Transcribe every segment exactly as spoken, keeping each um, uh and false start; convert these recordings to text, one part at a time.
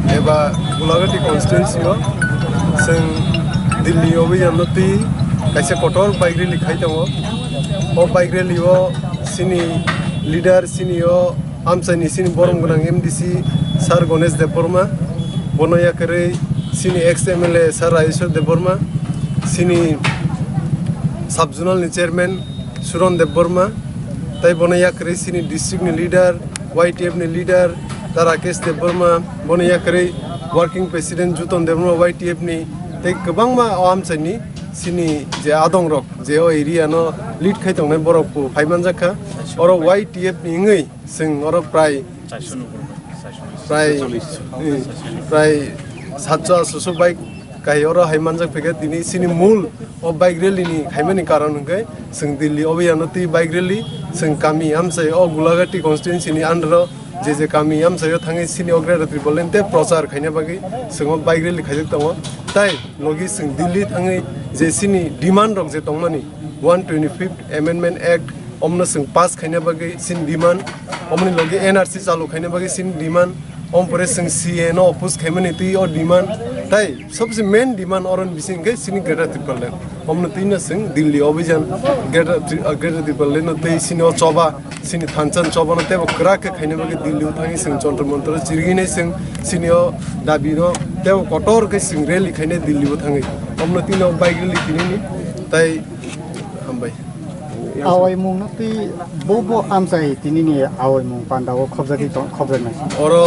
Eba Gulagati constituency o chwng Delhi obhiyan no twi kaisa kotor bike rally khai tongo. O bike rally o chini leader, chini o amchaini chini borom gwnang M D C Sir Ganesh Debbarma, bono yakarwi chini ex M L A Sir Rajeshwar Debbarma, chini sub zonal ni chairman Suron Debbarma, tai bono yakarwi chini district ni leader, Y T F ni leader ta Rakesh Debbarma, bono yakarwi working president Juton Debbarma Y T F ni, tei kwbangma o amchaini chini je adong rok je o area no lead khai tongnai borok bo phai manjak kha. Oro Y T F ni wngwi chwng oro prai, prai, eh, prai satso asoso bike kahai oro hai manjak phaikha. Tini chini mul o bike rally ni khaimani karon hwnkhe chwng Delhi obhiyan no twi bike rally, chwng kami amchai o Gulagati constituency ni under o je je kami amchai o thangwi chini o Greater Tipraland tei prochar khaina bagwi chwng o bike rally khaijak tongo. Tai logi chwng Delhi thangwi je chini demand rok je tongmani, one twenty fifth Amendment Act, omno chwng pass khaina bagwi chini demand, omoni logi N R C chalu khaina bagwi chini demand, om pore chwng C A no oppose khaimani twi o demand, tai sobse main demand oroni bising khe chini Greater Tipraland. Omno twino chwng Delhi obhijan, Greater Tri-, ah, Greater Tipraland no tei chini o choba, chini thansa ni choba no teibo kwrak khe khaina bagwi Delhi o thangwi chwng Jantar Mantar o chiriginai chwng chini o dabi no teibo kotor khe chwng rally khainai Delhi o thangwi. Omno twino bike rally tinini tai hambai. Awaimung no twi bo bo amchai tinini awaimung panda o khobjagwi tong, khobjaknai. Oro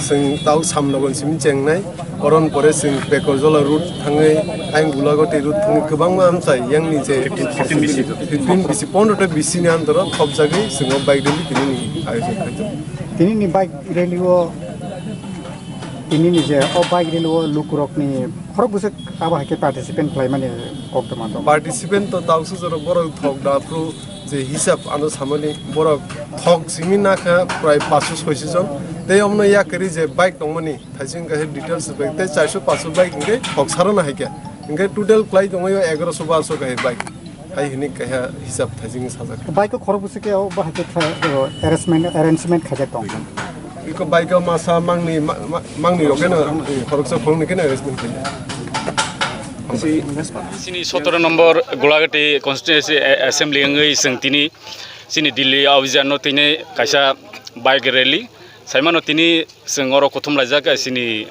chwng tau samnogon simi chengnai. Oron pore chwng Pekorjola route thangwi, ayang Gulagati route thangwi kwbangma amchai yangni je fifteen B C, fifteen B C, pondro ta B C ni under o khobjagwi chwng o bike rally tinini ayojon khai tongo. Tinini bike rally o, tinini je o bike rally o lukurokni khorok bwswk abo hai khe participant khlaimani koktwma tongo. Participant to tausu jora borok thok da phru je hisab ano samani borok thok simi nakha prai paanch soi jon tei omno yakarwi je bike tongmani. Thaising kaisa details bai tei chairso paanch bike hingke kok sarana hai khe. Hingke total khlai tongwi o egaroso barso kaisa bike. Hai hini kaisa hisab thaising sajak. Bike o khorok bwswk khe o bahai khe khlai, o arrangement, arrangement khaijak tong. Iko bike o masa mangni, ma-, ma-, mangni rok khe no, khoroksa khoroknwi khe no arrangement khaijak. Sini sotoro nombor Gulagati constituency a-, assembly wngwi chwng tini sini Delhi awijan no tini kaisa bike rally. Saimano tini chwng oro kuthum laijak, eh, chini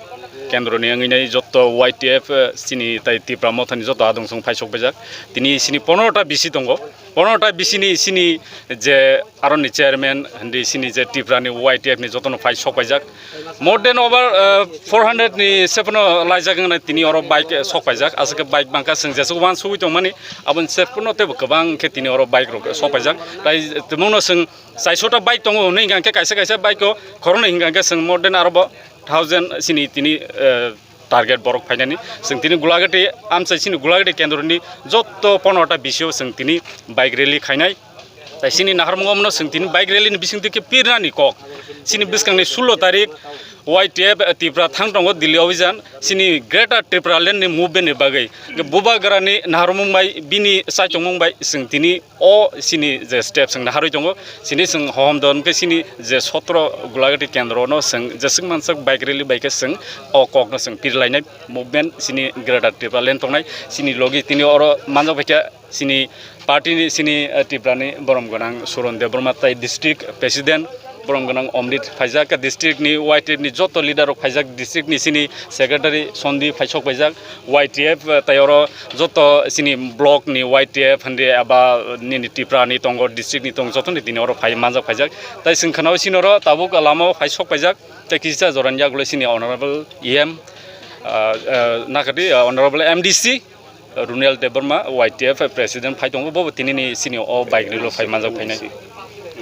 kendroni wngwi nai joto Y T F, eh, chini tai Tipra Mothani joto adong chwng phai sok paijak. Tini chini pondro ta B C tongo. Pondro ta B C ni chini je aroni chairman, hindi chini je Tipra ni Y T F ni jotono phai sok paijak. More than over, eh, four hundred ni sephano laijak wngna tini oro bike, eh, sok paijak. Aswk khe bike bangkha chwng jeswk wansugwi tongmani, aboni sephano teibo kwbang khe tini oro bike rok sok paijak. Tai tongmano chwng Chaisota bike tongo hwnwi hwnkha khe kaisa kaisa bike o khoroknwi hwnkha khe chwng more than aro bo thousand sini tini, eh, target borok phainani. Chwng tini Gulagati amchai chini Gulagati kendroni joto pondro ta B C o chwng tini bike rally khainai. Tai chini naharmungo omno chwng tini bike rally ni bisingtwi khe pirnani kok. Chini bwskangni sullo tarik Y T F Tipra thang tongo Delhi obijan. Chini Greater Tipraland ni movement ni bagwi bubagrani naharmung bai bini chaichomung bai chwng tini o chini je step chwng naharwi tongo, chini chwng hohom don khe chini je sotro Gulagati kendro no chwng jeswk mansak bike rally bai khe chwng o kok no chwng pirlainai movement chini Greater Tipraland tongnai chini logi tini oro manjak bai khe chini party ni chini, eh, Tipra ni borom gwnang Suron Debbarma tai district president borom gwnang Omrit phaijak, district ni Y T F ni joto leader rok phaijak, district ni chini secretary Sondi phaisok paijak, Y T F, eh, tai oro joto chini block ni Y T F hwndi aba nini Tipra ni tongo, district ni tongo, joto ni tini oro phai manjak phaijak. Tai chwng khwnao chini oro tabuk lama o phaisok paijak, tai kisa jora ni yagulo chini honorable E M, ah, ah, nakadi, ah, honorable M D C, Runel Debbarma, Y T F president phai tongo, bo bo tinini sini o bike rally o phai manjak phainai.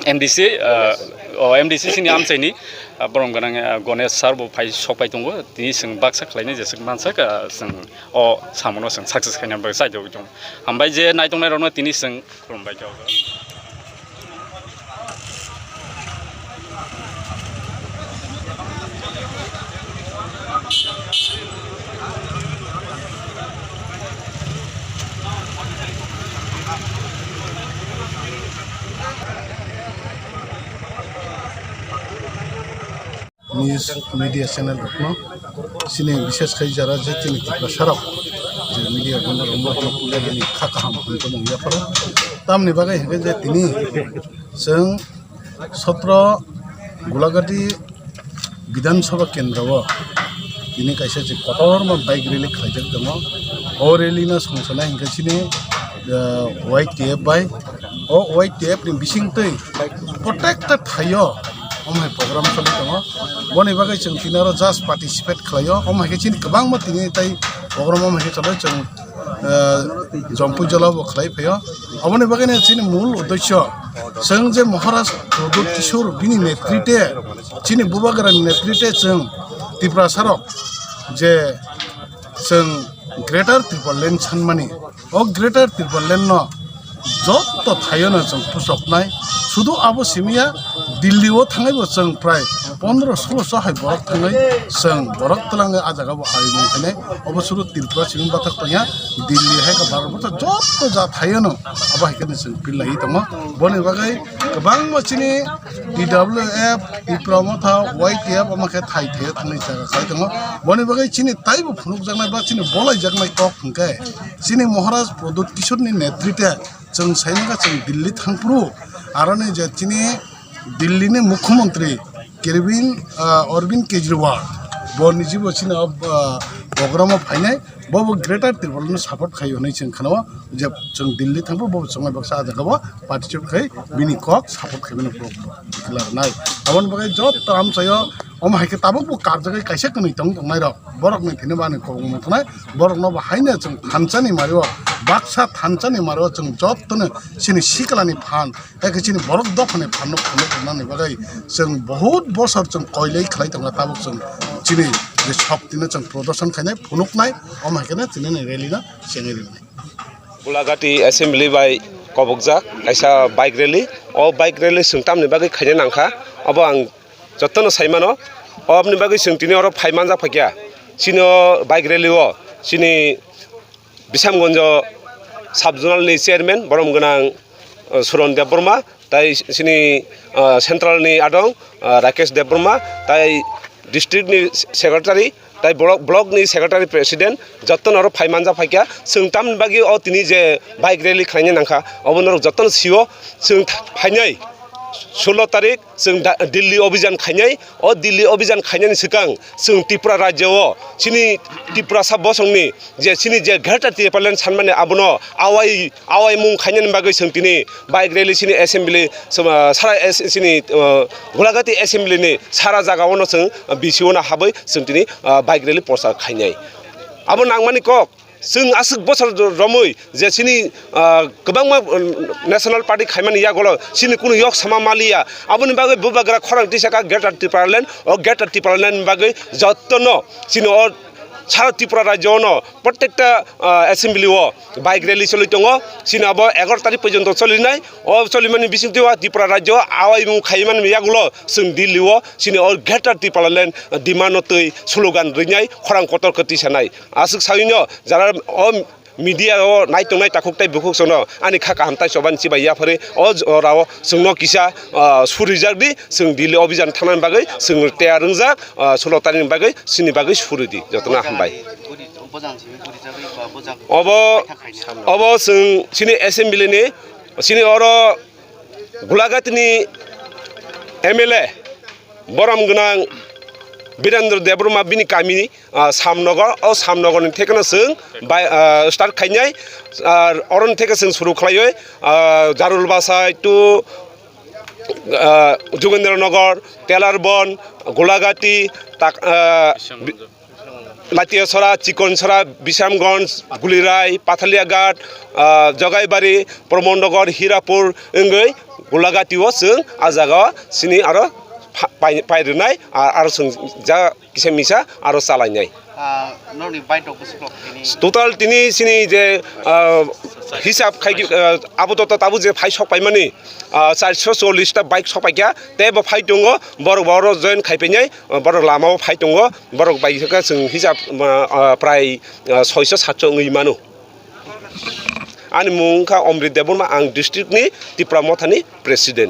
M D C, ah, o M D C sini amchaini, ah, borom gwnang, ah, Ganesh sir bo phai sok pai tongo, tini chwng baksa khlainai jeswk mansak, ah, chwng o samono chwng success khaina bagwi chaijagwi tongo. Hambai je naitongnai rokno tini chwng khulumbai khe. News media channel rokno, chini bishes khai jara je chini Tiprasa rok je media bondorok no puja bini kha kaham hwnwi tongmung yapharo. Tamni bagwi hwnkhe je tini chwng sotro Gulagati Bidhan Sabha Kendra o tini kaisa je kotorma bike rally khlaijak tongo. O rally no songsanai hwnkhe chini, ah, Y T F bai. O Y T F ni bisingtwi protekta thaio omo hai program choli tongo. Boni bagwi chwng tini oro just participate khlaio. Omo hai khe chini kwbangma tini tai program omo hai khe choli chwng, ah, Jampui Jola bo khlai phaio. Oboni bagwi no chini mul uddesho chwng je Maharaj Pradyut Kishore bini netrite, chini Bubagra ni netrite chwng Tiprasa rok je chwng Greater Tipraland sanmani, o Greater Tipraland no jotto thaio no chwng pusoknai. Sudu abo simiya, Delhi o thangwi bo chwng prai pondro solo so hai borok thangwi chwng borok twlangwi ah jaga bo arimung khainai. Obo sudu Tripura simi bathak tongya, Delhi hai khe Bharat borok jotto ja thaio no abo hai khe chwng pillai tongo. Boni bagwi kwbangma chini T W F, Tipra Motha, Y T F omo khe thai thai thangwi jaga khai tongo. Boni bagwi chini taibo phunukjaknai ba chini bolaijaknai kok hwnkhe chini Maharaj Pradyut Kishore ni netrite chwng saimaka chwng Delhi thangphuru, aroni je chini Delhi ni Mukhyamantri Arvind, ah, Arvind Kejriwal bo nijibo chini, ah, program o phainai. Bo bo Greater Tipraland no support khai hwnwi chwng khwnao, je chwng Delhi thangbo bo chwng baksa ah jaga bo participate khai bini kok support khai bini kok declare nai. Aboni bagwi jotto amchaio omo hai khe tabuk bo karjagwi kaisa kwnwi tong tongnai rok borok ni thini bani kok wng thangnai, borok no bo haino chwng thansa ni mario, baksa thansa ni mario chwng jotto no chini sikla ni phan Hakhe chini borok dophani phanno phunuk rwnani bagwi chwng bahut bosor chwng koilai khlai tongo, tabuk chwng chini je shoktino chwng prodorshon khainai, phunuknai, omo hai kheno chini rally no chengwi rwnai. Gulagati Assembly bai kobokjak kaisa bike rally. O bike rally chwng tamni bagwi khaina nangkha, obo ang jotono sai mano. Oboni bagwi chwng tini oro phai manjak phaikha. Chini o bike rally o chini Bishamganj sub-zonal ni chairman borom gwnang, uh, Suron Debbarma, tai sini, uh, central ni adong, uh, Rakesh Debbarma, tai district ni secretary, tai block, block ni secretary president, jotono oro phai manjak phaikha. Chwng tamni bagwi o tini je bike rally khlaina nangkha, obo norok jotono sio. Chwng phainai solo tarik chwng da-, Delhi obijan khainai. O Delhi obijan khainani swkang chwng Tripura rajyo o chini Tiprasa bosongni je chini je Greater Tipraland sanmani abono awai, awaimung khainani bagwi chwng tini bike rally chini assembly, sara es-, chini, uh, Gulagati assembly ni sara jaga ono chwng B C O no habwi chwng tini, uh, bike rally prochar khainai. Abo nangmani kok. Chwng aswk bosor romwi je chini, ah, kwbangma, um, national party khaimani yagulo chini kunu yok sama maliya. Aboni bagwi bubagra khorang tisa kha Greater Tipraland, o Greater Tipraland ni bagwi jotono chini o sara Tripura rajyo no protekta, ah, assembly o bike rally choli tongo. Chini abo egaroh tarik porjonto cholinai. O cholimani bisingtwi o Tripura rajyo awaimung khaimani yagulo chwng Delhi o chini o Greater Tipraland demand no twi slogan rwnai, khorang kotor khe tisanai. Aswk saui no jara o media o nai tongnai takhuk tei bukhuk chwngno ani kha kaham tei choba ni chibai yapharwi o jorao chwngno kisa, ah, surijak di, chwng Delhi obijan thangnani bagwi chwng tayar wngjak, ah, solo tarik ni bagwi chini bagwi suridi jotono hambai. Obo, obo chwng chini assembly ni chini oro Gulagati ni M L A borom gwnang Birendra Debbarma bini kami, ah, Samnogor, o Samnogor ni thekeno chwng bai, ah, start khainai, ah, oroni theke chwng suru khlaiwi, ah, Jarul Basai to, ah, Jogendra Nogor, Telar Bon, Gulagati, tak, ah, bi-, Latiasora, Chikonsora, Bisramganj, Gulirai, Pathaliaghat, ah, Jogaibari, Pramodnagar, Hirapur wngwi Gulagati o chwng ah jaga o chini aro pha-, pai, pai rwnai, ah, aro chwng ja kisa misa aro chalainai. Ah, norokni bike rok bwswk rok tini? Total tini chini je, ah, hisab khai, ah, abo to tabuk je phai sok paimani, ah, charso chollish ta bike sok paikha, tei bo phai tongo, borok bo oro join khai painai, ah, borok lama o phai tongo, borok bai khe chwng hisab, ah, ah, prai, ah, soiso satso wngwi mano. Ani mung wngkha Omrit Debbarma, ang district ni Tipra Motha ni president.